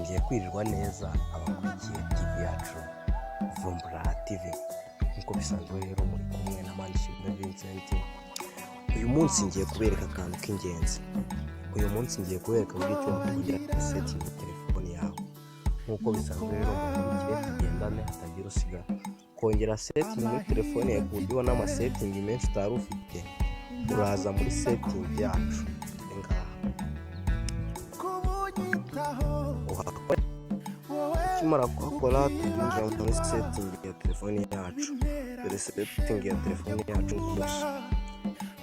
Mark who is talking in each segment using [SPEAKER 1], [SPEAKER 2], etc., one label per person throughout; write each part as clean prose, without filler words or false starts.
[SPEAKER 1] Mwongeye kwirirwa neza, abakurikiye TV yacu Vumbura TV. Nk'uko bisanzwe rero, muri kumwe na Manishimwe Vincent. Uyu munsi ngiye kubereka akantu k'ingenzi. Uyu munsi ngiye kubereka uburyo ki wakongera setting muri telefoni yawe. Nk'uko bisanzwe rero, mukurikire tugendane, hatagira usigara. Kongera setting muri telefone yawe ku buryo ubona ama setting menshi utari ufite, uraza muri setting yacu ngaha uhakora. Ukimara kuhakora, turinjira muri setting ya telefoni yacu. Dore setting ya telefoni yacu gusa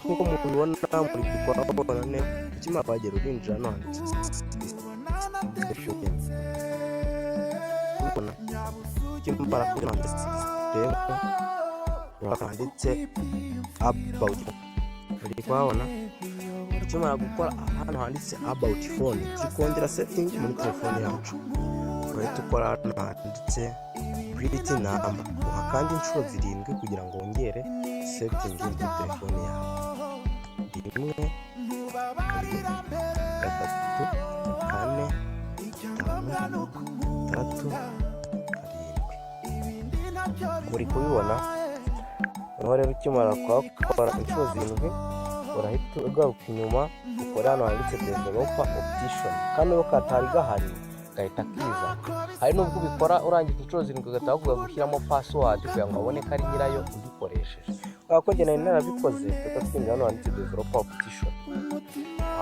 [SPEAKER 1] nk'uko mubibona, muri kuhabona neza. Ukimara kuhagera, urinjira hano handitse system. Ubona ukimara kugera handitse system, handitse about, uri kuhabona. Ukimara gukora hano handitse about phone, turi kongera setting muri telefoni yacu, urahita ukora hano handitse build number, uhakanda inshuro zirindwi kugira ngo wongere setting muri telefoni yawe: 1, 2, 3, 4, 5, 6, 7. Muri kubibona? Noneho rero, ukimara kuhakora inshuro zirindwi, urahita ugaruka inyuma, ukore hano handitse developer option. Kano katari gahari gahita kiza. Hari n'ubwo ubikora urangije inshuro zirindwi, ugahita bavuga gushyiramo password kugira ngo babone ko ari nyirayo ubikoresheje. Kubera ko njye nari narabikoze, tuhita twinjira hano handitse developer option,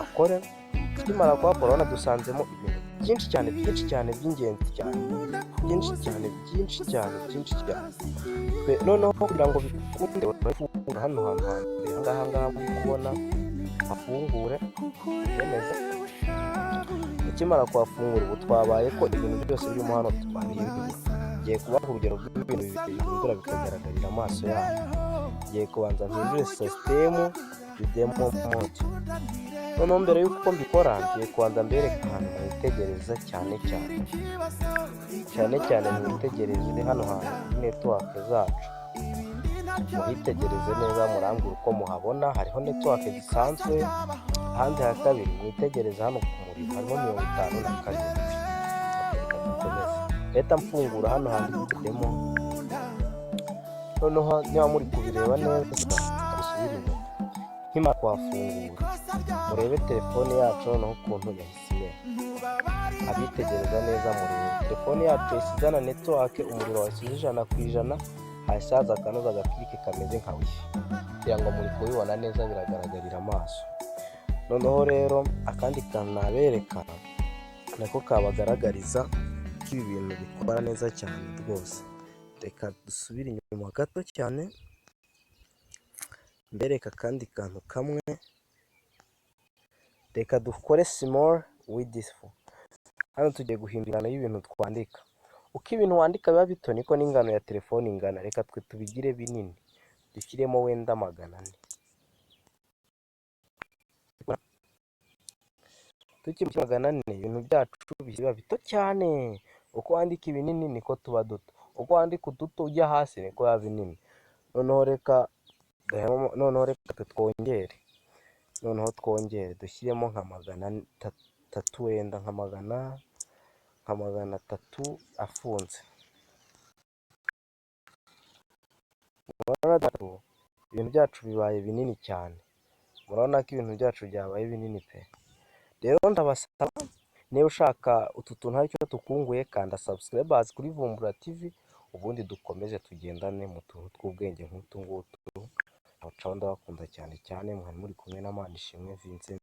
[SPEAKER 1] akore. Tukimara kuhakora, urabona dusanzemo ibintu byinshi cyane, byinshi cyane, by'ingenzi cyane, byinshi cyane, byinshi cyane, byinshi cyane. Twe noneho kugira ngo bikunde, urafungura hano hantu hambere ahangaha ngaha muri kubona, hafungure, yemeza. Ukimara kuhafungura, ubu twabaye ko ibintu byose birimo hano twabihindura. Ngiye kubaha urugero rw'ibintu bibiri bihindura bikagaragarira amaso yanyu. Ngiye kubanza mpindure system demo mode. Noneho mbere y'uko mbikora, ngiye kubanza mbereka ahantu mwitegereza cyane cyane, cyane cyane. Mwitegereze hano hantu kuri network zacu, muhitegereze neza, murambwira uko muhabona. Hariho network zisanzwe. Ahandi ha kabiri, mwitegereze hano ku muriro, harimo 57. Reka dukomeze. Reka mfungura hano handitse demo. Noneho niba muri kubireba neza, dusubire inyuma. Nkimara kuhafungura, murebe telefone yacu noneho ukuntu yahise imera. Abitegereza neza, murebe telefone yacu yahise izana network, umuriro wahise uza 100%, hahise haza akanoza agakirike kameze nka WiFi, kugira ngo muri kubibona neza, biragaragarira amaso. Noneho rero akandi kantu nabereka nako kabagaragariza ko ibi bintu bikora neza cyane rwose, reka dusubire inyuma gato cyane, mbereka akandi kantu kamwe. Reka dukore small width. Hano tugiye guhindura ingano y'ibintu twandika. Uko ibintu wandika biba bito, niko n'ingano ya telefone ingana. Reka twe tubigire binini, dushyiremo wenda 400. Tukiri 400, ibintu byacu biba bito cyane. Uko wandika ibinini niko tuba duto, uko wandika uduto ujya hasi niko biba binini. Noneho reka twe twongere, noneho twongere dushyiremo nka 300, wenda nka 300 afunze. Ibintu byacu bibaye binini cyane. Murabona ko ibintu byacu byabaye binini pe! Rero ndabasaba, niba ushaka utu tuntu hari icyo tukunguye, kanda subscribe kuri Vumbura TV, ubundi dukomeze tugendane mu tuntu tw'ubwenge nk'utu ngutu. Ciao, ndabakunda cyane cyane. Mwari muri kumwe na Manishimwe Vincent,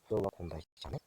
[SPEAKER 1] ndabakunda cyane.